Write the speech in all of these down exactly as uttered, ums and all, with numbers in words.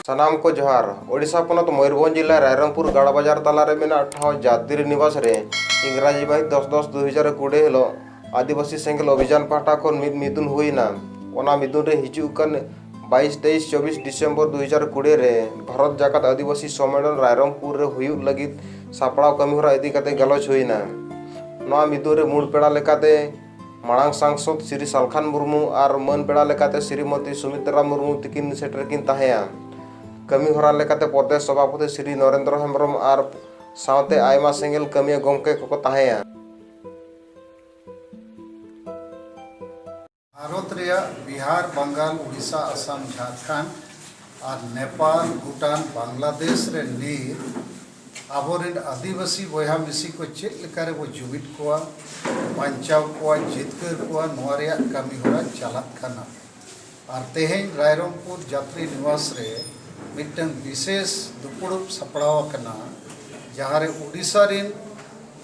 ᱥᱟᱱᱟᱢ ᱠᱚ ᱡᱚᱦᱟᱨ᱾ ᱳᱰᱤᱥᱟ ᱯᱚᱱᱚᱛ ᱢᱚᱭᱩᱨᱵᱷᱚᱸᱡᱽ ᱡᱤᱞᱟ ᱨᱟᱭᱨᱚᱝᱯᱩᱨ ᱜᱟᱲ ᱵᱟᱡᱟᱨ ᱛᱟᱞᱟ ᱨᱮ ᱢᱮᱱᱟᱜ ᱴᱷᱟᱶ ᱡᱟᱛᱨᱤ ᱱᱤᱵᱟᱥ ᱨᱮ ᱤᱝᱨᱟᱡᱤ ᱵᱟᱭᱤᱥ ᱫᱚᱥ ᱫᱩ ᱦᱟᱡᱟᱨ ᱠᱩᱲᱤ ᱦᱤᱞᱳᱜ ᱟᱹᱫᱤᱵᱟᱹᱥᱤ ᱥᱮᱸᱜᱮᱞ ᱚᱵᱷᱤᱡᱟᱱ ᱯᱟᱦᱴᱟ ᱠᱷᱚᱱ ᱢᱤᱫ ᱢᱤᱫᱩᱱ ᱦᱩᱭ ᱮᱱᱟ᱾ ᱚᱱᱟ ᱢᱤᱫᱩᱱ ᱨᱮ ᱦᱤᱡᱩᱜ ᱠᱟᱱ ᱵᱟᱭᱤᱥ, ᱛᱮᱭᱤᱥ, ᱪᱚᱵᱵᱤᱥ ᱰᱤᱥᱮᱢᱵᱚᱨ ᱫᱩ ᱦᱟᱡᱟᱨ ᱠᱩᱲᱤ ᱨᱮ ᱵᱷᱟᱨᱚᱛ ᱡᱟᱠᱟᱛ ᱟᱹᱫᱤᱵᱟᱹᱥᱤ ᱥᱚᱢᱢᱮᱞᱚᱱ ᱨᱟᱭᱨᱚᱝᱯᱩᱨ ᱨᱮ ᱦᱩᱭᱩᱜ ᱞᱟᱹᱜᱤᱫ ᱥᱟᱯᱲᱟᱣ ᱠᱟᱹᱢᱤᱦᱚᱨᱟ ᱤᱫᱤ ᱠᱟᱛᱮ ᱜᱟᱞᱚᱪ ᱦᱩᱭ ᱮᱱᱟ᱾ ᱱᱚᱣᱟ ᱢᱤᱫᱩᱱ ᱨᱮ ᱢᱩᱲ ᱯᱮᱲᱟ ᱞᱮᱠᱟᱛᱮ ᱢᱟᱲᱟᱝ ᱥᱟᱝᱥᱚᱫᱽ ᱥᱨᱤ ᱥᱟᱞᱠᱷᱟᱱ ᱢᱩᱨᱢᱩ ᱟᱨ ᱢᱟᱹᱱ ᱯᱮᱲᱟ ᱞᱮᱠᱟᱛᱮ ᱥᱨᱤᱢᱚᱛᱤ ᱥᱩᱢᱤᱛᱨᱟ ᱢᱩᱨᱢᱩ ᱛᱤᱠᱤᱱ ᱥᱮᱴᱮᱨ ᱠᱤᱱ ᱛᱟᱦᱮᱸᱭᱟ᱾ ᱠᱟᱹᱢᱤ ᱦᱚᱨᱟ ᱞᱮᱠᱟᱛᱮ ᱯᱨᱚᱫᱮᱥ ᱥᱚᱵᱷᱟᱯᱚᱛᱤ ᱥᱨᱤ ᱱᱚᱨᱮᱱᱫᱨᱚ ᱦᱮᱢᱵᱨᱚᱢ ᱟᱨ ᱥᱟᱶᱛᱮ ᱟᱭᱢᱟ ᱥᱮᱸᱜᱮᱞ ᱠᱟᱹᱢᱤᱭᱟᱹ ᱜᱚᱢᱠᱮ ᱠᱚᱠᱚ ᱛᱟᱦᱮᱸᱭᱟ᱾ ᱵᱷᱟᱨᱚᱛ ᱨᱮᱭᱟᱜ ᱵᱤᱦᱟᱨ, ᱵᱟᱝᱜᱟᱞ, ᱩᱲᱤᱥᱥᱟ, ᱟᱥᱟᱢ, ᱡᱷᱟᱲᱠᱷᱚᱸᱰ ᱟᱨ ᱱᱮᱯᱟᱞ, ᱵᱷᱩᱴᱟᱱ, ᱵᱟᱝᱞᱟᱫᱮᱥ ᱨᱮ ᱱᱤᱛ ᱟᱵᱚᱨᱮᱱ ᱟᱹᱫᱤᱵᱟᱹᱥᱤ ᱵᱚᱭᱦᱟ ᱢᱤᱥᱤ ᱠᱚ ᱪᱮᱫ ᱞᱮᱠᱟ ᱨᱮᱵᱚ ᱡᱩᱢᱤᱫ ᱠᱚᱣᱟ, ᱵᱟᱧᱪᱟᱣ ᱠᱚᱣᱟ, ᱡᱤᱛᱠᱟᱹᱨ ᱠᱚᱣᱟ, ᱱᱚᱣᱟ ᱨᱮᱭᱟᱜ ᱠᱟᱹᱢᱤ ᱦᱚᱨᱟ ᱪᱟᱞᱟᱜ ᱠᱟᱱᱟ᱾ ᱟᱨ ᱛᱮᱦᱮᱧ ᱨᱟᱭᱨᱚᱝᱯᱩᱨ ᱡᱟᱛᱨᱤ ᱱᱤᱵᱟᱥ ᱨᱮ ᱢᱤᱫᱴᱟᱝ ᱵᱤᱥᱮᱥ ᱫᱩᱯᱲᱩᱵ ᱥᱟᱯᱲᱟᱣ ᱟᱠᱟᱱᱟ, ᱡᱟᱦᱟᱸ ᱨᱮ ᱳᱰᱤᱥᱟ ᱨᱮᱱ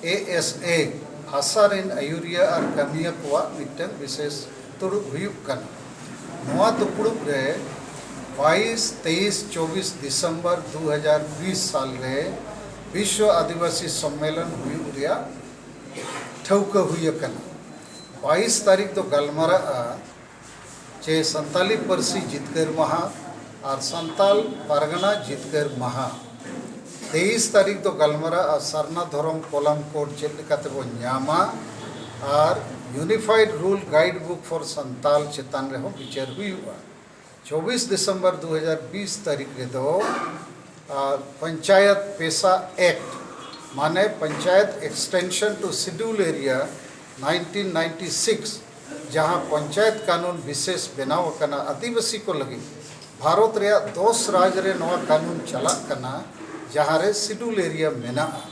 ᱮ ᱮᱥ ᱮ ᱵᱷᱟᱥᱟ ᱨᱮᱱ ᱟᱹᱭᱩᱨᱤᱭᱟᱹ ᱟᱨ ᱠᱟᱹᱢᱤᱭᱟᱹ ᱠᱚᱣᱟᱜ ᱢᱤᱫᱴᱟᱝ ᱵᱤᱥᱮᱥ ᱫᱩᱲᱩᱵ ᱦᱩᱭᱩᱜ ᱠᱟᱱᱟ᱾ ᱱᱚᱣᱟ ᱫᱩᱯᱲᱩᱵ ᱨᱮ ᱵᱟᱭᱤᱥ, ᱛᱮᱭᱤᱥ, ᱪᱚᱵᱵᱤᱥ ᱰᱤᱥᱮᱢᱵᱚᱨ ᱫᱩ ᱦᱟᱡᱟᱨ ᱵᱤᱥ ᱥᱟᱞ ᱨᱮ ᱵᱤᱥᱣᱚ ᱟᱹᱫᱤᱵᱟᱹᱥᱤ ᱥᱚᱢᱢᱮᱞᱚᱱ ᱦᱩᱭᱩᱜ ᱨᱮᱭᱟᱜ ᱴᱷᱟᱹᱣᱠᱟᱹ ᱦᱩᱭ ᱟᱠᱟᱱᱟ᱾ ᱵᱟᱭᱤᱥ ᱛᱟᱹᱨᱤᱠᱷ ᱫᱚ ᱜᱟᱞᱢᱟᱨᱟᱜᱼᱟ ᱪᱮ ᱥᱟᱱᱛᱟᱞᱤ ᱯᱟᱹᱨᱥᱤ ᱡᱤᱛᱠᱟᱹᱨ ᱢᱟᱦᱟ ᱟᱨ ᱥᱟᱱᱛᱟᱞ ᱯᱟᱨᱜᱟᱱᱟ ᱡᱤᱛᱠᱟᱹᱨ ᱢᱟᱦᱟ᱾ ᱛᱮᱭᱤᱥ ᱛᱟᱹᱨᱤᱠᱷ ᱫᱚ ᱜᱟᱞᱢᱟᱨᱟᱜᱼᱟ ᱥᱟᱨᱱᱟ ᱫᱷᱚᱨᱚᱢ ᱠᱚᱞᱟᱢ ᱠᱳᱰ ᱪᱮᱫ ᱞᱮᱠᱟ ᱛᱮᱵᱚᱱ ᱧᱟᱢᱟ ᱟᱨ Unified Rule Guide Book for Santal ᱪᱮᱛᱟᱱ ᱨᱮᱦᱚᱸ ᱵᱤᱪᱟᱹᱨ ᱦᱩᱭᱩᱜᱼᱟ᱾ ᱪᱚᱵᱵᱤᱥ ᱰᱤᱥᱮᱢᱵᱚᱨ ᱫᱩ ᱦᱟᱡᱟᱨ ᱵᱤᱥ ᱛᱟᱹᱨᱤᱠᱷ ᱨᱮᱫᱚ ᱟᱨ ᱯᱚᱧᱪᱟᱭᱮᱛ ᱯᱮᱥᱟ ᱮᱠᱴ, ᱢᱟᱱᱮ Panchayat Extension to Schedule Area nineteen ninety six, ᱡᱟᱦᱟᱸ ᱯᱚᱧᱪᱟᱭᱮᱛ ᱠᱟᱹᱱᱩᱱ ᱵᱤᱥᱮᱥ ᱵᱮᱱᱟᱣ ᱟᱠᱟᱱᱟ ᱟᱹᱫᱤᱵᱟᱹᱥᱤ ᱠᱚ ᱞᱟᱹᱜᱤᱫ, ᱵᱷᱟᱨᱚᱛ ᱨᱮᱭᱟᱜ ᱫᱚᱥ ᱨᱟᱡᱽ ᱨᱮ ᱱᱚᱣᱟ ᱠᱟᱹᱱᱩᱱ ᱪᱟᱞᱟᱜ ᱠᱟᱱᱟ, ᱡᱟᱦᱟᱸ ᱨᱮ ᱥᱤᱰᱩᱞ ᱮᱨᱤᱭᱟ ᱢᱮᱱᱟᱜᱼᱟ᱾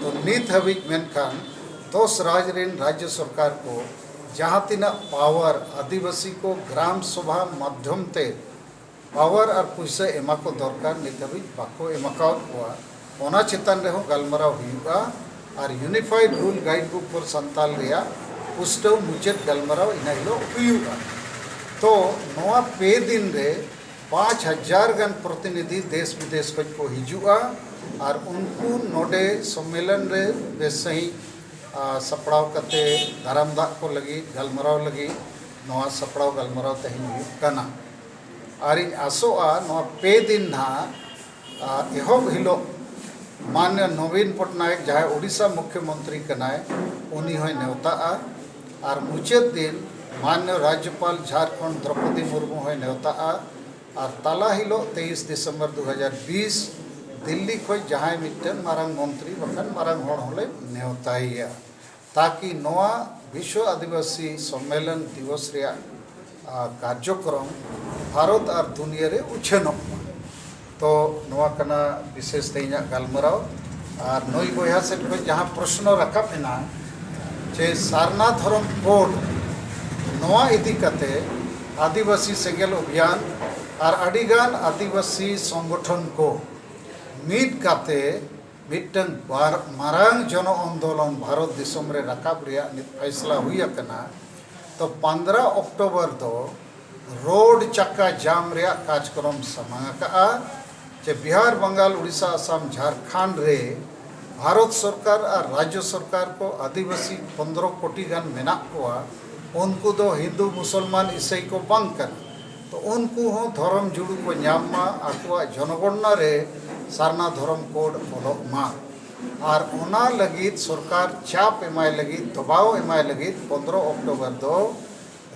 ᱛᱚ ᱱᱤᱛ ᱦᱟᱹᱵᱤᱡ ᱢᱮᱱᱠᱷᱟᱱ ᱫᱚᱥ ᱨᱟᱡᱽ ᱨᱮᱱ ᱨᱟᱡᱽᱡᱚ ᱥᱚᱨᱠᱟᱨ ᱠᱚ ᱡᱟᱦᱟᱸ ᱛᱤᱱᱟᱹᱜ ᱯᱟᱣᱟᱨ ᱟᱹᱫᱤᱵᱟᱹᱥᱤ ᱠᱚ ᱜᱨᱟᱢ ᱥᱚᱵᱷᱟ ᱢᱟᱫᱽᱫᱷᱚᱢ ᱛᱮ ᱯᱟᱣᱟᱨ ᱟᱨ ᱯᱩᱭᱥᱟᱹ ᱮᱢᱟ ᱠᱚ ᱫᱚᱨᱠᱟᱨ, ᱱᱤᱛ ᱦᱟᱹᱵᱤᱡ ᱵᱟᱠᱚ ᱮᱢ ᱟᱠᱟᱣᱟᱫ ᱠᱚᱣᱟ᱾ ᱚᱱᱟ ᱪᱮᱛᱟᱱ ᱨᱮᱦᱚᱸ ᱜᱟᱞᱢᱟᱨᱟᱣ ᱦᱩᱭᱩᱜᱼᱟ ᱟᱨ Unified Rule Guide Book for Santal ᱨᱮᱭᱟᱜ ᱯᱩᱥᱴᱟᱹᱣ ᱢᱩᱪᱟᱹᱫ ᱜᱟᱞᱢᱟᱨᱟᱣ ᱤᱱᱟᱹ ᱦᱤᱞᱳᱜ ᱦᱩᱭᱩᱜᱼᱟ᱾ ᱛᱚ ᱱᱚᱣᱟ ᱯᱮ ᱫᱤᱱ ᱨᱮ ᱯᱟᱸᱪ ᱦᱟᱡᱟᱨ ᱜᱟᱱ ᱯᱨᱚᱛᱤᱱᱤᱫᱷᱤ ᱫᱮᱥ ᱵᱤᱫᱮᱥ ᱠᱷᱚᱱ ᱠᱚ ᱦᱤᱡᱩᱜᱼᱟ ᱟᱨ ᱩᱱᱠᱩ ᱱᱚᱰᱮ ᱥᱚᱢᱢᱮᱞᱚᱱ ᱨᱮ ᱵᱮᱥ ᱥᱟᱺᱦᱤᱡ, ᱟ, ᱥᱟᱯᱲᱟᱣ ᱠᱟᱛᱮ ᱫᱟᱨᱟᱢ ᱫᱟᱜ ᱠᱚ ᱞᱟᱹᱜᱤᱫ ᱜᱟᱞᱢᱟᱨᱟᱣ ᱞᱟᱹᱜᱤᱫ ᱱᱚᱣᱟ ᱥᱟᱯᱲᱟᱣ ᱜᱟᱞᱢᱟᱨᱟᱣ ᱛᱮᱦᱮᱧ ᱦᱩᱭᱩᱜ ᱠᱟᱱᱟ᱾ ᱟᱨᱤᱧ ᱟᱥᱚᱜᱼᱟ ᱱᱚᱣᱟ ᱯᱮ ᱫᱤᱱ ᱱᱟᱦᱟᱜ, ᱟ, ᱮᱦᱚᱵ ᱦᱤᱞᱳᱜ ᱢᱟᱱᱱᱤᱭᱚ ᱱᱚᱵᱤᱱ ᱯᱚᱴᱱᱟᱭᱮᱠ, ᱡᱟᱦᱟᱸᱭ ᱳᱰᱤᱥᱟ ᱢᱩᱠᱷᱭᱚᱢᱚᱱᱛᱨᱤ ᱠᱟᱱᱟᱭ, ᱩᱱᱤ ᱦᱚᱸᱭ ᱱᱮᱣᱛᱟᱜᱼᱟ᱾ ᱟᱨ ᱢᱩᱪᱟᱹᱫ ᱫᱤᱱ ᱢᱟᱱᱱᱤᱭᱚ ᱨᱟᱡᱽᱡᱚᱯᱟᱞ ᱡᱷᱟᱲᱠᱷᱚᱸᱰ ᱫᱨᱚᱯᱚᱫᱤ ᱢᱩᱨᱢᱩ ᱦᱚᱸᱭ ᱱᱮᱣᱛᱟᱜᱼᱟ᱾ ᱟᱨ ᱛᱟᱞᱟ ᱦᱤᱞᱳᱜ ᱛᱮᱭᱤᱥ ᱰᱤᱥᱮᱢᱵᱚᱨ ᱫᱩ ᱦᱟᱡᱟᱨ ᱵᱤᱥ ᱫᱤᱞᱞᱤ ᱠᱷᱚᱱ ᱡᱟᱦᱟᱸᱭ ᱢᱤᱫᱴᱟᱝ ᱢᱟᱨᱟᱝ ᱢᱚᱱᱛᱨᱤ ᱵᱟᱠᱷᱟᱱ ᱢᱟᱨᱟᱝ ᱦᱚᱲ ᱦᱚᱸᱞᱮ ᱱᱮᱣᱛᱟᱭᱮᱭᱟ, ᱛᱟᱠᱤ ᱱᱚᱣᱟ ᱵᱤᱥᱣᱚ ᱟᱹᱫᱤᱵᱟᱹᱥᱤ ᱥᱚᱢᱢᱮᱞᱚᱱ ᱫᱤᱵᱚᱥ ᱨᱮᱭᱟᱜ, ᱟ, ᱠᱟᱨᱡᱚᱠᱨᱚᱢ ᱵᱷᱟᱨᱚᱛ ᱟᱨ ᱫᱩᱱᱤᱭᱟᱹ ᱨᱮ ᱩᱪᱷᱟᱹᱱᱚᱜ ᱢᱟ᱾ ᱛᱚ ᱱᱚᱣᱟ ᱠᱟᱱᱟ ᱵᱤᱥᱮᱥ ᱛᱮᱦᱮᱧᱟᱜ ᱜᱟᱞᱢᱟᱨᱟᱣ᱾ ᱟᱨ ᱱᱩᱭ ᱵᱚᱭᱦᱟ ᱥᱮᱫ ᱠᱷᱚᱱ ᱡᱟᱦᱟᱸ ᱯᱨᱚᱥᱱᱚ ᱨᱟᱠᱟᱵ ᱮᱱᱟ ᱡᱮ ᱥᱟᱨᱱᱟ ᱫᱷᱚᱨᱚᱢ ᱠᱳᱰ, ᱱᱚᱣᱟ ᱤᱫᱤ ᱠᱟᱛᱮ ᱟᱹᱫᱤᱵᱟᱹᱥᱤ ᱥᱮᱸᱜᱮᱞ ᱚᱵᱷᱤᱭᱟᱱ ᱟᱨ ᱟᱹᱰᱤᱜᱟᱱ ᱟᱹᱫᱤᱵᱟᱹᱥᱤ ᱥᱚᱝᱜᱚᱴᱷᱚᱱ ᱠᱚ ᱢᱤᱫ ᱠᱟᱛᱮ ᱢᱤᱫᱴᱟᱝ ᱵᱟᱨ-, ᱢᱟᱨᱟᱝ ᱡᱚᱱᱚ ᱟᱱᱫᱳᱞᱚᱱ ᱵᱷᱟᱨᱚᱛ ᱫᱤᱥᱚᱢ ᱨᱮ ᱨᱟᱠᱟᱵ ᱨᱮᱭᱟᱜ ᱱᱤᱛ ᱯᱷᱟᱭᱥᱞᱟ ᱦᱩᱭ ᱟᱠᱟᱱᱟ᱾ ᱛᱚ ᱯᱚᱱᱫᱽᱨᱚ ᱚᱠᱴᱳᱵᱚᱨ ᱫᱚ ᱨᱳᱰ ᱪᱟᱠᱟ ᱡᱟᱢ ᱨᱮᱭᱟᱜ ᱠᱟᱨᱡᱚᱠᱨᱚᱢ ᱥᱟᱢᱟᱝ ᱟᱠᱟᱜᱼᱟ᱾ ᱡᱮ ᱵᱤᱦᱟᱨ, ᱵᱟᱝᱜᱟᱞ, ᱩᱲᱤᱥᱥᱟ, ᱟᱥᱟᱢ, ᱡᱷᱟᱲᱠᱷᱚᱸᱰ ᱨᱮ ᱵᱷᱟᱨᱚᱛ ᱥᱚᱨᱠᱟᱨ ᱟᱨ ᱨᱟᱡᱽᱡᱚ ᱥᱚᱨᱠᱟᱨ ᱠᱚ ᱟᱹᱫᱤᱵᱟᱹᱥᱤ ᱯᱚᱱᱫᱽᱨᱚ ᱠᱳᱴᱤ ᱜᱟᱱ ᱢᱮᱱᱟᱜ ᱠᱚᱣᱟ᱾ ᱩᱱᱠᱩ ᱫᱚ ᱦᱤᱱᱫᱩ, ᱢᱩᱥᱚᱞᱢᱟᱱ, ᱤᱥᱟᱹᱭ ᱠᱚ ᱵᱟᱝ ᱠᱟᱱᱟ᱾ ᱛᱚ ᱩᱱᱠᱩ ᱦᱚᱸ ᱫᱷᱚᱨᱚᱢ ᱡᱩᱲᱩ ᱠᱚ ᱧᱟᱢ ᱢᱟ, ᱟᱠᱚᱣᱟᱜ ᱡᱚᱱᱚᱜᱚᱬᱱᱟ ᱨᱮ ᱥᱟᱨᱱᱟ ᱫᱷᱚᱨᱚᱢ ᱠᱳᱰ ᱚᱞᱚᱜ ᱢᱟ᱾ ᱟᱨ ᱚᱱᱟ ᱞᱟᱹᱜᱤᱫ ᱥᱚᱨᱠᱟᱨ ᱪᱟᱯ ᱮᱢᱟᱭ ᱞᱟᱹᱜᱤᱫ, ᱫᱚᱵᱟᱣ ᱮᱢᱟᱭ ᱞᱟᱹᱜᱤᱫ ᱯᱚᱱᱫᱽᱨᱚ ᱚᱠᱴᱳᱵᱚᱨ ᱫᱚ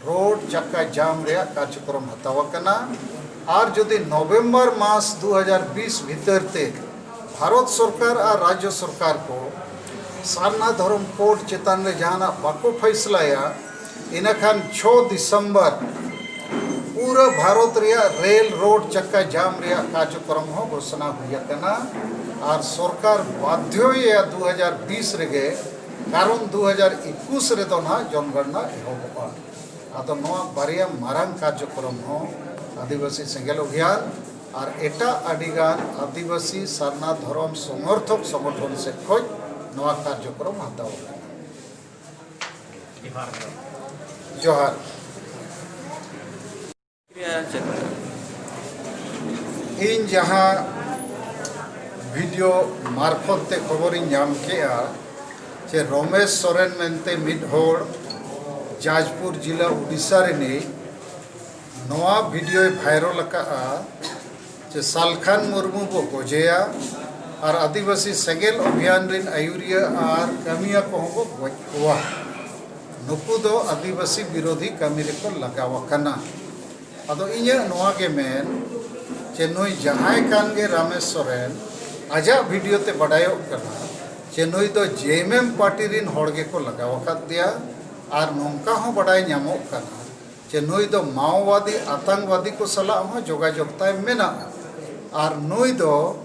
ᱨᱳᱰ ᱪᱟᱠᱟ ᱡᱟᱢ ᱨᱮᱭᱟᱜ ᱠᱟᱨᱡᱚᱠᱨᱚᱢ ᱦᱟᱛᱟᱣ ᱟᱠᱟᱱᱟ᱾ ᱟᱨ ᱡᱩᱫᱤ ᱱᱚᱵᱷᱮᱢᱵᱚᱨ ᱢᱟᱥ ᱫᱩ ᱦᱟᱡᱟᱨ ᱵᱤᱥ ᱵᱷᱤᱛᱟᱹᱨ ᱛᱮ ᱵᱷᱟᱨᱚᱛ ᱥᱚᱨᱠᱟᱨ ᱟᱨ ᱨᱟᱡᱽᱡᱚ ᱥᱚᱨᱠᱟᱨ ᱠᱚ ᱥᱟᱨᱱᱟ ᱫᱷᱚᱨᱚᱢ ᱠᱳᱰ ᱪᱮᱛᱟᱱ ᱨᱮ ᱡᱟᱦᱟᱱᱟᱜ ᱵᱟᱠᱚ ᱯᱷᱟᱭᱥᱞᱟᱭᱟ, ᱤᱱᱟᱹᱠᱷᱟᱱ ᱪᱷᱚ ᱰᱤᱥᱮᱢᱵᱚᱨ ᱯᱩᱨᱟᱹ ᱵᱷᱟᱨᱚᱛ ᱨᱮᱭᱟᱜ ᱨᱮᱞ ᱨᱳᱰ ᱪᱟᱠᱟ ᱡᱟᱢ ᱨᱮᱭᱟᱜ ᱠᱟᱨᱡᱚᱠᱨᱚᱢ ᱦᱚᱸ ᱜᱷᱳᱥᱚᱱᱟ ᱦᱩᱭ ᱟᱠᱟᱱᱟ᱾ ᱟᱨ ᱥᱚᱨᱠᱟᱨ ᱵᱟᱫᱽᱫᱷᱚᱭᱮᱭᱟ ᱫᱩ ᱦᱟᱡᱟᱨ ᱵᱤᱥ ᱨᱮᱜᱮ, ᱠᱟᱨᱚᱱ ᱫᱩ ᱦᱟᱡᱟᱨ ᱮᱠᱩᱥ ᱨᱮᱫᱚ ᱱᱟᱦᱟᱜ ᱡᱚᱱᱜᱚᱬᱱᱟ ᱮᱦᱚᱵᱚᱜᱼᱟ᱾ ᱟᱫᱚ ᱱᱚᱣᱟ ᱵᱟᱨᱭᱟ ᱢᱟᱨᱟᱝ ᱠᱟᱨᱡᱚᱠᱨᱚᱢ ᱦᱚᱸ ᱟᱹᱫᱤᱵᱟᱹᱥᱤ ᱥᱮᱸᱜᱮᱞ ᱚᱵᱷᱤᱭᱟᱱ ᱟᱨ ᱮᱴᱟᱜ ᱟᱹᱰᱤᱜᱟᱱ ᱟᱹᱫᱤᱵᱟᱹᱥᱤ ᱥᱟᱨᱱᱟ ᱫᱷᱚᱨᱚᱢ ᱥᱚᱢᱚᱨᱛᱷᱚᱠ ᱥᱚᱝᱜᱚᱴᱷᱚᱱ ᱥᱮᱫ ᱠᱷᱚᱱ ᱱᱚᱣᱟ ᱠᱟᱨᱡᱚᱠᱨᱚᱢ ᱦᱟᱛᱟᱣ ᱟᱠᱟᱱᱟ᱾ ᱡᱚᱦᱟᱨ᱾ ᱤᱧ ᱡᱟᱦᱟᱸ ᱵᱷᱤᱰᱤᱭᱳ ᱢᱟᱨᱯᱷᱚᱛ ᱛᱮ ᱠᱷᱚᱵᱚᱨᱤᱧ ᱧᱟᱢ ᱠᱮᱜᱼᱟ, ᱡᱮ ᱨᱚᱢᱮᱥ ᱥᱚᱨᱮᱱ ᱢᱮᱱᱛᱮ ᱢᱤᱫ ᱦᱚᱲ ᱡᱟᱡᱽᱯᱩᱨ ᱡᱤᱞᱟ ᱩᱰᱤᱥᱟ ᱨᱤᱱᱤᱡ ᱱᱚᱣᱟ ᱵᱷᱤᱰᱤᱭᱳᱭ ᱵᱷᱟᱭᱨᱟᱞ ᱟᱠᱟᱫᱼᱟ, ᱡᱮ ᱥᱟᱞᱠᱷᱟᱱ ᱢᱩᱨᱢᱩ ᱵᱚ ᱜᱚᱡᱮᱭᱟ ᱟᱨ ᱟᱹᱫᱤᱵᱟᱹᱥᱤ ᱥᱮᱸᱜᱮᱞ ᱚᱵᱷᱤᱭᱟᱱ ᱨᱤᱱ ᱟᱹᱭᱩᱨᱤᱭᱟᱹ ᱟᱨ ᱠᱟᱹᱢᱤᱭᱟᱹ ᱠᱚᱦᱚᱸ ᱵᱚ ᱜᱚᱡ ᱠᱚᱣᱟ᱾ ᱱᱩᱠᱩ ᱫᱚ ᱟᱹᱫᱤᱵᱟᱹᱥᱤ ᱵᱤᱨᱳᱫᱷᱤ ᱠᱟᱹᱢᱤ ᱨᱮᱠᱚ ᱞᱟᱜᱟᱣ ᱟᱠᱟᱱᱟ᱾ ᱟᱫᱚ ᱤᱧᱟᱹᱜ ᱱᱚᱣᱟ ᱜᱮ ᱢᱮᱱ, ᱡᱮ ᱱᱩᱭ ᱡᱟᱦᱟᱸᱭ ᱠᱟᱱ ᱜᱮ ᱨᱟᱢᱮᱥ ᱥᱚᱨᱮᱱ, ᱟᱡᱟᱜ ᱵᱷᱤᱰᱤᱭᱳ ᱛᱮ ᱵᱟᱰᱟᱭᱚᱜ ᱠᱟᱱᱟ ᱡᱮ ᱱᱩᱭ ᱫᱚ ᱡᱮ ᱮᱢ ᱮᱢ ᱯᱟᱨᱴᱤ ᱨᱤᱱ ᱦᱚᱲ ᱜᱮᱠᱚ ᱞᱟᱜᱟᱣ ᱟᱠᱟᱫ ᱫᱮᱭᱟ᱾ ᱟᱨ ᱱᱚᱝᱠᱟ ᱦᱚᱸ ᱵᱟᱰᱟᱭ ᱧᱟᱢᱚᱜ ᱠᱟᱱᱟ ᱡᱮ ᱱᱩᱭ ᱫᱚ ᱢᱟᱣᱳᱣᱟᱫᱤ ᱟᱛᱟᱝᱠᱵᱟᱫᱤ ᱠᱚ ᱥᱟᱞᱟᱜ ᱦᱚᱸ ᱡᱳᱜᱟᱡᱳᱜᱽ ᱛᱟᱭ ᱢᱮᱱᱟᱜᱼᱟ᱾ ᱟᱨ ᱱᱩᱭ ᱫᱚ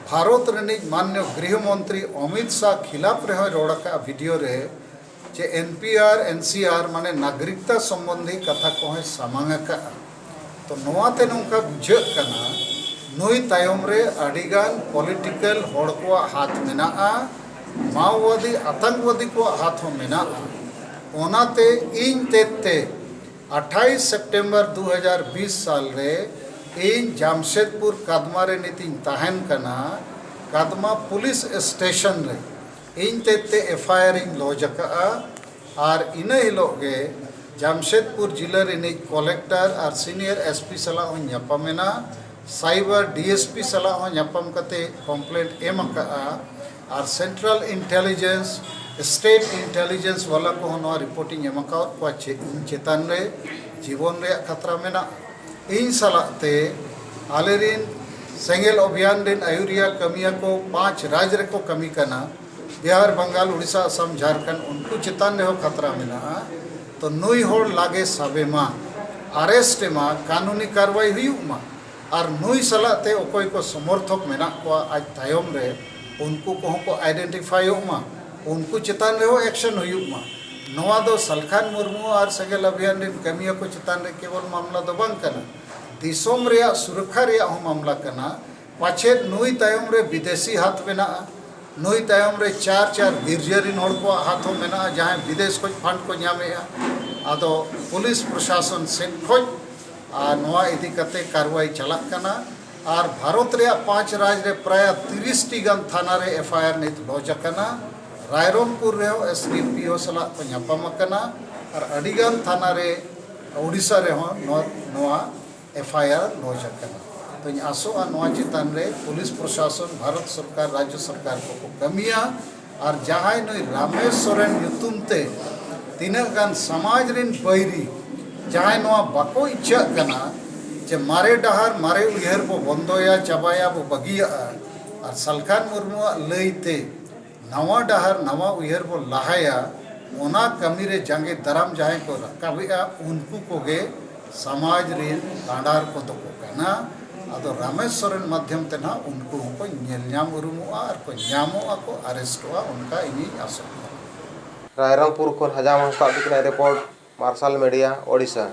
ᱵᱷᱟᱨᱚᱛ ᱨᱤᱱᱤᱡ ᱢᱟᱱᱱᱚ ᱜᱨᱤᱦᱚ ᱢᱚᱱᱛᱨᱤ ᱚᱢᱤᱛ ᱥᱟᱦ ᱠᱷᱤᱞᱟᱯ ᱨᱮᱦᱚᱸᱭ ᱨᱚᱲ ᱟᱠᱟᱫᱼᱟ ᱵᱷᱤᱰᱤᱭᱳ ᱨᱮ, ᱡᱮ ᱮᱱ ᱯᱤ ᱟᱨ, ᱮᱱ ᱥᱤ ᱟᱨ ᱢᱟᱱᱮ ᱱᱟᱜᱚᱨᱤᱠᱛᱟ ᱥᱚᱢᱵᱚᱱᱫᱷᱤ ᱠᱟᱛᱷᱟ ᱠᱚᱦᱚᱸᱭ ᱥᱟᱢᱟᱝ ᱟᱠᱟᱫᱼᱟ᱾ ᱛᱚ ᱱᱚᱣᱟ ᱛᱮ ᱱᱚᱝᱠᱟ ᱵᱩᱡᱷᱟᱹᱜ ᱠᱟᱱᱟ, ᱱᱩᱭ ᱛᱟᱭᱚᱢ ᱨᱮ ᱟᱹᱰᱤᱜᱟᱱ ᱯᱚᱞᱤᱴᱤᱠᱟᱞ ᱦᱚᱲ ᱠᱚᱣᱟᱜ ᱦᱟᱛ ᱢᱮᱱᱟᱜᱼᱟ, ᱢᱟᱣᱳᱣᱟᱫᱤ ᱟᱛᱟᱝᱠᱵᱟᱫᱤ ᱠᱚᱣᱟᱜ ᱦᱟᱛ ᱦᱚᱸ ᱢᱮᱱᱟᱜᱼᱟ᱾ ᱚᱱᱟᱛᱮ ᱤᱧ ᱛᱮᱫ ᱛᱮ ᱟᱴᱷᱟᱭᱤᱥ ᱥᱮᱯᱴᱮᱢᱵᱚᱨ ᱫᱩ ᱦᱟᱡᱟᱨ ᱵᱤᱥ ᱥᱟᱞ ᱨᱮ ᱤᱧ ᱡᱟᱢᱥᱮᱫᱽᱯᱩᱨ ᱠᱟᱫᱢᱟ ᱨᱮ ᱱᱤᱛ ᱤᱧ ᱛᱟᱦᱮᱱ ᱠᱟᱱᱟ, ᱠᱟᱫᱢᱟ ᱯᱩᱞᱤᱥ ᱥᱴᱮᱥᱚᱱ ᱨᱮ᱾ ᱤᱧ ᱛᱮᱫ ᱛᱮ ᱮᱯᱷ ᱟᱭ ᱟᱨ ᱤᱧ ᱞᱚᱡᱽ ᱟᱠᱟᱫᱼᱟ᱾ ᱟᱨ ᱤᱱᱟᱹ ᱦᱤᱞᱳᱜ ᱜᱮ ᱡᱟᱢᱥᱮᱫᱽᱯᱩᱨ ᱡᱤᱞᱟᱹ ᱨᱤᱱᱤᱡ ᱠᱚᱞᱮᱠᱴᱚᱨ ᱟᱨ ᱥᱤᱱᱤᱭᱚᱨ ᱮᱥ ᱯᱤ ᱥᱟᱞᱟᱜ ᱦᱚᱸᱧ ᱧᱟᱯᱟᱢ ᱮᱱᱟ᱾ ᱥᱟᱭᱵᱟᱨ ᱰᱤ ᱮᱥ ᱯᱤ ᱥᱟᱞᱟᱜ ᱦᱚᱸ ᱧᱟᱯᱟᱢ ᱠᱟᱛᱮ ᱠᱚᱢᱯᱞᱮᱱᱴ ᱮᱢ ᱟᱠᱟᱫᱼᱟ᱾ ᱟᱨ ᱥᱮᱱᱴᱨᱟᱞ ᱤᱱᱴᱮᱞᱤᱡᱮᱱᱥ, ᱥᱴᱮᱴ ᱤᱱᱴᱮᱞᱤᱡᱮᱱᱥ ᱵᱟᱞᱟ ᱠᱚᱦᱚᱸ ᱱᱚᱣᱟ ᱨᱤᱯᱳᱨᱴ ᱤᱧ ᱮᱢ ᱟᱠᱟᱣᱟᱫ ᱠᱚᱣᱟ ᱪᱮ-, ᱤᱧ ᱪᱮᱛᱟᱱ ᱨᱮ ᱡᱤᱵᱚᱱ ᱨᱮᱭᱟᱜ ᱠᱷᱟᱛᱨᱟ ᱢᱮᱱᱟᱜᱼᱟ᱾ ᱤᱧ ᱥᱟᱞᱟᱜ ᱛᱮ ᱟᱞᱮ ᱨᱤᱱ ᱥᱮᱸᱜᱮᱞ ᱚᱵᱷᱤᱭᱟᱱ ᱨᱤᱱ ᱟᱹᱭᱩᱨᱤᱭᱟᱹ ᱠᱟᱹᱢᱤᱭᱟᱹ ᱠᱚ ᱯᱟᱸᱪ ᱨᱟᱡᱽ ᱨᱮᱠᱚ ᱠᱟᱹᱢᱤ ᱠᱟᱱᱟ, ᱵᱤᱦᱟᱨ, ᱵᱟᱝᱜᱟᱞ, ᱩᱲᱤᱥᱥᱟ, ᱟᱥᱟᱢ, ᱡᱷᱟᱲᱠᱷᱚᱸᱰ, ᱩᱱᱠᱩ ᱪᱮᱛᱟᱱ ᱨᱮᱦᱚᱸ ᱠᱷᱟᱛᱨᱟ ᱢᱮᱱᱟᱜᱼᱟ᱾ ᱛᱚ ᱱᱩᱭ ᱦᱚᱲ ᱞᱟᱜᱮ ᱥᱟᱵᱮ ᱢᱟ, ᱟᱨᱮᱥᱴ ᱮᱢᱟ, ᱠᱟᱹᱱᱩᱱᱤ ᱠᱟᱨᱣᱟᱭ ᱦᱩᱭᱩᱜ ᱢᱟ᱾ ᱟᱨ ᱱᱩᱭ ᱥᱟᱞᱟᱜ ᱛᱮ ᱚᱠᱚᱭ ᱠᱚ ᱥᱚᱢᱚᱨᱛᱷᱚᱠ ᱢᱮᱱᱟᱜ ᱠᱚᱣᱟ ᱟᱡ ᱛᱟᱭᱚᱢ ᱨᱮ, ᱩᱱᱠᱩ ᱠᱚᱦᱚᱸ ᱠᱚ ᱟᱭᱰᱮᱱᱴᱤᱯᱷᱟᱭᱚᱜ ᱢᱟ, ᱩᱱᱠᱩ ᱪᱮᱛᱟᱱ ᱨᱮᱦᱚᱸ ᱮᱠᱥᱚᱱ ᱦᱩᱭᱩᱜ ᱢᱟ᱾ ᱱᱚᱣᱟ ᱫᱚ ᱥᱟᱞᱠᱷᱟᱱ ᱢᱩᱨᱢᱩ ᱟᱨ ᱥᱮᱸᱜᱮᱞ ᱚᱵᱷᱤᱭᱟᱱ ᱨᱮᱱ ᱠᱟᱹᱢᱤᱭᱟᱹ ᱠᱚ ᱪᱮᱛᱟᱱ ᱨᱮ ᱠᱮᱵᱚᱞ ᱢᱟᱢᱞᱟ ᱫᱚ ᱵᱟᱝ ᱠᱟᱱᱟ, ᱫᱤᱥᱚᱢ ᱨᱮᱭᱟᱜ ᱥᱩᱨᱚᱠᱠᱷᱟ ᱨᱮᱭᱟᱜ ᱦᱚᱸ ᱢᱟᱢᱞᱟ ᱠᱟᱱᱟ᱾ ᱯᱟᱪᱮᱫ ᱱᱩᱭ ᱛᱟᱭᱚᱢ ᱨᱮ ᱵᱤᱫᱮᱥᱤ ᱦᱟᱛ ᱢᱮᱱᱟᱜᱼᱟ, ᱱᱩᱭ ᱛᱟᱭᱚᱢ ᱨᱮ ᱪᱟᱨ ᱪᱟᱨ ᱜᱤᱨᱡᱟᱹ ᱨᱤᱱ ᱦᱚᱲ ᱠᱚᱣᱟᱜ ᱦᱟᱛ ᱦᱚᱸ ᱢᱮᱱᱟᱜᱼᱟ, ᱡᱟᱦᱟᱸᱭ ᱵᱤᱫᱮᱥ ᱠᱷᱚᱱ ᱯᱷᱟᱱᱰ ᱠᱚ ᱧᱟᱢᱮᱜᱼᱟ᱾ ᱟᱫᱚ ᱯᱩᱞᱤᱥ ᱯᱨᱚᱥᱟᱥᱚᱱ ᱥᱮᱫ ᱠᱷᱚᱱ ᱟᱨ ᱱᱚᱣᱟ ᱤᱫᱤ ᱠᱟᱛᱮ ᱠᱟᱨᱣᱟᱭ ᱪᱟᱞᱟᱜ ᱠᱟᱱᱟ᱾ ᱟᱨ ᱵᱷᱟᱨᱚᱛ ᱨᱮᱭᱟᱜ ᱯᱟᱸᱪ ᱨᱟᱡᱽ ᱨᱮ ᱯᱨᱟᱭ ᱛᱤᱨᱤᱥ ᱴᱤ ᱜᱟᱱ ᱛᱷᱟᱱᱟ ᱨᱮ ᱮᱯᱷ ᱟᱭ ᱟᱨ ᱱᱤᱛ ᱞᱚᱡᱽ ᱟᱠᱟᱱᱟ᱾ ᱨᱟᱭᱨᱚᱝᱯᱩᱨ ᱨᱮᱦᱚᱸ ᱮᱥ ᱰᱤ ᱯᱤ ᱳ ᱥᱟᱞᱟᱜ ᱠᱚ ᱧᱟᱯᱟᱢ ᱟᱠᱟᱱᱟ ᱟᱨ ᱟᱹᱰᱤ ᱜᱟᱱ ᱛᱷᱟᱱᱟ ᱨᱮ ᱳᱰᱤᱥᱟ ᱨᱮᱦᱚᱸ ᱱᱚᱣᱟ, ᱱᱚᱣᱟ ᱮᱯᱷ ᱟᱭ ᱟᱨ ᱞᱚᱡᱽ ᱟᱠᱟᱱᱟ᱾ ᱛᱚᱧ ᱟᱥᱚᱜᱼᱟ ᱱᱚᱣᱟ ᱪᱮᱛᱟᱱ ᱨᱮ ᱯᱩᱞᱤᱥ ᱯᱨᱚᱥᱟᱥᱚᱱ, ᱵᱷᱟᱨᱚᱛ ᱥᱚᱨᱠᱟᱨ, ᱨᱟᱡᱽᱡᱚ ᱥᱚᱨᱠᱟᱨ ᱠᱚᱠᱚ ᱠᱟᱹᱢᱤᱭᱟ ᱟᱨ ᱡᱟᱦᱟᱸᱭ ᱱᱩᱭ ᱨᱟᱢᱮᱥ ᱥᱚᱨᱮᱱ ᱧᱩᱛᱩᱢ ᱛᱮ ᱛᱤᱱᱟᱹᱜ ᱜᱟᱱ ᱥᱚᱢᱟᱡᱽ ᱨᱤᱱ ᱵᱟᱹᱭᱨᱤ ᱡᱟᱦᱟᱸᱭ ᱱᱚᱣᱟ ᱵᱟᱠᱚ ᱤᱪᱪᱷᱟᱹᱜ ᱠᱟᱱᱟ ᱡᱮ ᱢᱟᱨᱮ ᱰᱟᱦᱟᱨ, ᱢᱟᱨᱮ ᱩᱭᱦᱟᱹᱨ ᱵᱚ ᱵᱚᱱᱫᱚᱭᱟ, ᱪᱟᱵᱟᱭᱟ, ᱵᱚ ᱵᱟᱹᱜᱤᱭᱟᱜᱼᱟ ᱟᱨ ᱥᱟᱞᱠᱷᱟᱱ ᱢᱩᱨᱢᱩᱣᱟᱜ ᱞᱟᱹᱭ ᱛᱮ ᱱᱟᱣᱟ ᱰᱟᱦᱟᱨ, ᱱᱟᱣᱟ ᱩᱭᱦᱟᱹᱨ ᱵᱚ ᱞᱟᱦᱟᱭᱟ, ᱚᱱᱟ ᱠᱟᱹᱢᱤ ᱨᱮ ᱡᱟᱸᱜᱮ ᱫᱟᱨᱟᱢ ᱡᱟᱦᱟᱸᱭ ᱠᱚ ᱨᱟᱠᱟᱵᱮᱜᱼᱟ, ᱩᱱᱠᱩ ᱠᱚᱜᱮ ᱥᱚᱢᱟᱡᱽ ᱨᱤᱱ ᱰᱟᱸᱰᱟᱨ ᱠᱚᱫᱚ ᱠᱚ ᱠᱟᱱᱟ᱾ ᱟᱫᱚ ᱨᱟᱢᱮᱥ ᱥᱚᱨᱮᱱ ᱢᱟᱫᱽᱫᱷᱚᱢ ᱛᱮ ᱱᱟᱦᱟᱜ ᱩᱱᱠᱩ ᱦᱚᱸᱠᱚ ᱧᱮᱞ ᱧᱟᱢ ᱩᱨᱩᱢᱚᱜᱼᱟ ᱟᱨ ᱠᱚ ᱧᱟᱢᱚᱜᱼᱟ, ᱠᱚ ᱟᱨᱮᱥᱴᱚᱜᱼᱟ, ᱚᱱᱠᱟ ᱤᱧᱤᱧ ᱟᱥᱚᱜ ᱠᱟᱱᱟ᱾ ᱨᱟᱭᱨᱚᱝᱯᱩᱨ ᱠᱷᱚᱱ ᱦᱟᱡᱟᱢ ᱦᱟᱸᱥᱫᱟᱜ ᱛᱟᱹᱠᱤᱱᱟᱜ ᱨᱤᱯᱳᱨᱴ, ᱢᱟᱨᱥᱟᱞ ᱢᱤᱰᱤᱭᱟ, ᱳᱰᱤᱥᱟ᱾